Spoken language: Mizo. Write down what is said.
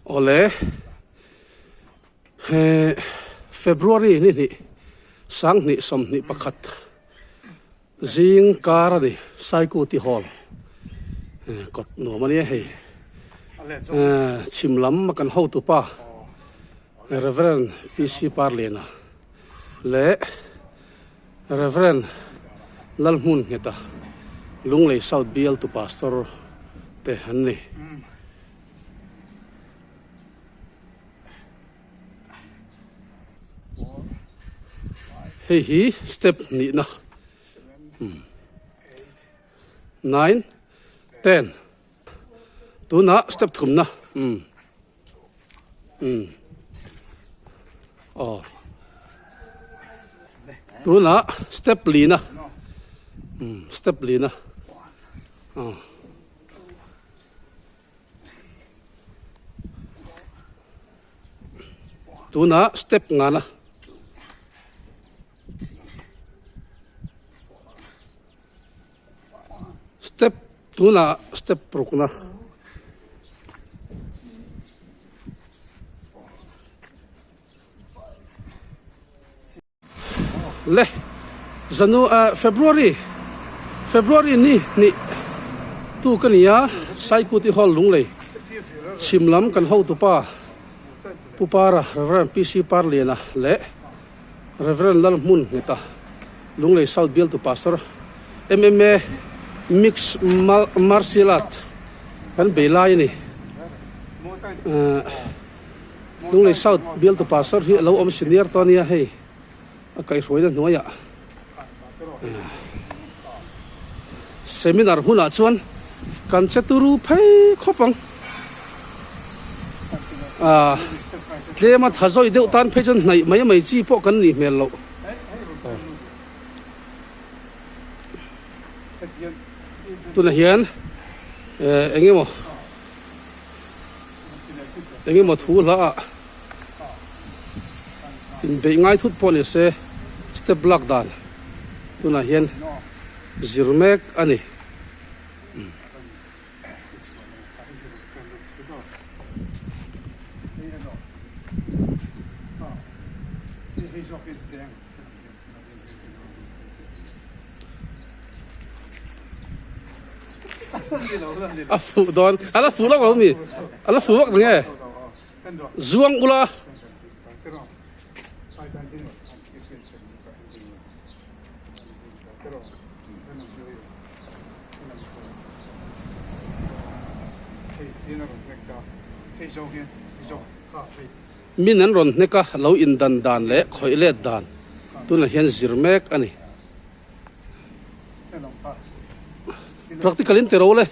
Awle, he February ni hnih sanghnih 21 zing kar a ni Saikuti Hall kawt nuam a nia hei. Chhim lam a kan hotupa Rev. PC Parliana leh Rev. Lalhmun Ngheta Lunglei South Bialtu Pastor te an ni. Hei hi step hnihna 9 10 tunah step thumna aw tunah step lina step lina aw. Tunah step ngana step tunah step rukna Le Janu ah February February ni hnih tu ka ni a Saikuti Hall Lunglei chhim lam kan hotupa Pu Para Rev PC Parliana leh Rev Lalhmun Ngheta Lunglei South Bialtu Pastor MMA Mix Martial Art kan bei lai a ni. Lunglei South bialtu pastor hi a lo awm senior tawh a nia hei a kaihhruaina hnuaiah seminar hunah chuan kan che turu phei khawp ang ah tlema tha zawi deuh tan phei chuan hnaih mai mai chi pawh kan nih hmel loh. Tunah hian eh eng emaw. Eng emaw thu hla ah inbeih ngai thut pawh ni se step lak dan tunah hian zir mek a ni. A fuh dawn a la fuh lawk lo mi a la fuh vak nge zuang ula Min an rawn hnek a, lo indan dan leh khawih let dan tunah hian zir mek a ni. Practical in ti ro le.